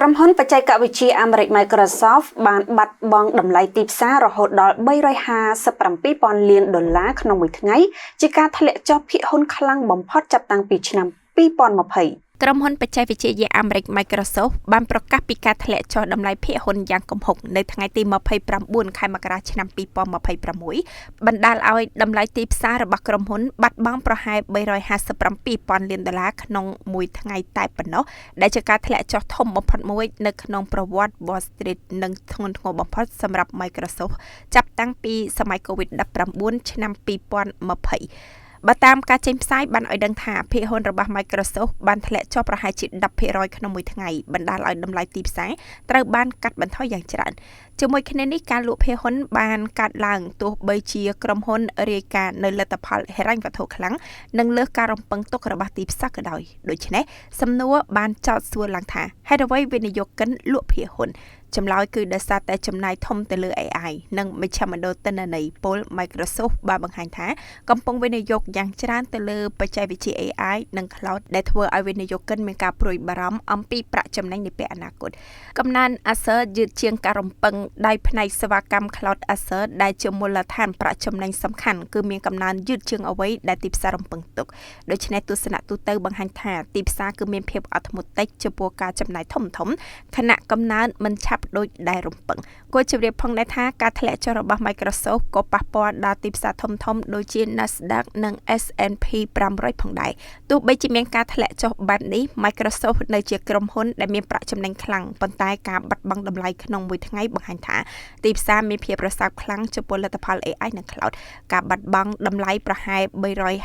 ក្រុមហ៊ុនបច្ចេកវិទ្យាអាមេរិក Microsoft បានបាត់បង់តម្លៃទីផ្សាររហូតដល់357,000លានដុល្លារក្នុងមួយថ្ងៃជាការធ្លាក់ចុះភាគហ៊ុនខ្លាំងបំផុតចាប់តាំងពីឆ្នាំ2020។ ក្រុមហ៊ុនបច្ចេកវិទ្យាអាមេរិក Microsoft បានប្រកាសពីការធ្លាក់ចុះតម្លៃភាគហ៊ុនយ៉ាងគំហុកនៅថ្ងៃទី29ខែមករាឆ្នាំ2026បណ្ដាលឲ្យតម្លៃទីផ្សាររបស់ក្រុមហ៊ុនបាត់បង់ប្រហែល357,000លានដុល្លារក្នុងមួយថ្ងៃតែប៉ុណ្ណោះដែលជាការធ្លាក់ចុះធំបំផុតមួយនៅក្នុងប្រវត្តិ Wall Street និងធ្ងន់ធ្ងរបំផុតសម្រាប់ Microsoft ចាប់តាំងពីសម័យ COVID-19 ឆ្នាំ2020។ បើតាមការចេញផ្សាយបានឲ្យដឹងថាភាគហ៊ុនរបស់ Microsoft បានធ្លាក់ចុះប្រហែលជា10%ក្នុងមួយថ្ងៃបណ្ដាលឲ្យតម្លៃទីផ្សារត្រូវបានកាត់បន្ថយយ៉ាងច្រើនជាមួយគ្នានេះការលក់ភាគហ៊ុនបានកាត់ឡើងទោះបីជាក្រុមហ៊ុនរាយការណ៍នៅលទ្ធផលហិរញ្ញវត្ថុខ្លាំងនិងលើសការរំពឹងទុករបស់ទីផ្សារក៏ដោយដូច្នេះសំណួរបានចោទសួរឡើងថាហេតុអ្វីវិនិយោគិនលក់ភាគហ៊ុនចម្លើយគឺដោយសារតែចំណាយធំទៅលើ AI និងមជ្ឈមណ្ឌលទិន្នន័យពល Microsoft បានបង្ហាញថាកំពុងវិនិយោគយ៉ាងច្រើនទៅលើបច្ចេកវិទ្យា AI និង Cloud ដែលធ្វើឲ្យវិនិយោគិនមានការព្រួយបារម្ភអំពីប្រាក់ចំណេញនាពេលអនាគតកំណើន Azure យឺតជាងការរំពឹងដោយផ្នែកសេវាកម្ម Cloud Azure ដែលជាមូលដ្ឋានប្រាក់ចំណេញសំខាន់គឺមានកំណើនយឺតជាងអ្វីដែលទីផ្សាររំពឹងទុកដូច្នេះទស្សនៈទូទៅបង្ហាញថាទីផ្សារគឺមានភាពអត់ធ្មត់តិចចំពោះការចំណាយធំធំខណៈកំណើនមិនឆាប់ដូចដែលរំពឹងគួរជម្រាបផងដែរថាការធ្លាក់ចុះរបស់ Microsoft ក៏ប៉ះពាល់ដល់ទីផ្សារធំៗដូចជា Nasdaq និង S&P 500ផងដែរទោះបីជាមានការធ្លាក់ចុះបែបនេះ Microsoft នៅជាក្រុមហ៊ុនដែលមានប្រាក់ចំណេញខ្លាំងប៉ុន្តែការបាត់បង់តម្លៃក្នុងមួយថ្ងៃបង្ហាញថាទីផ្សារមានភាពរសើបខ្លាំងចំពោះលទ្ធផល AI និង Cloud ការបាត់បង់តម្លៃប្រហែល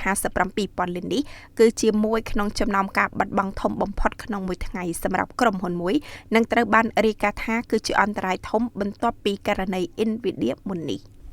357,000លាននេះគឺជាក្នុងចំណោមការបាត់បង់ធំបំផុតក្នុងមួយថ្ងៃសម្រាប់ក្រុមហ៊ុនមួយនិងត្រូវបានរាយការណ៍ថាគឺជាអន្តរាយធំបន្ទាប់ពីករណី Nvidia មុននេះ។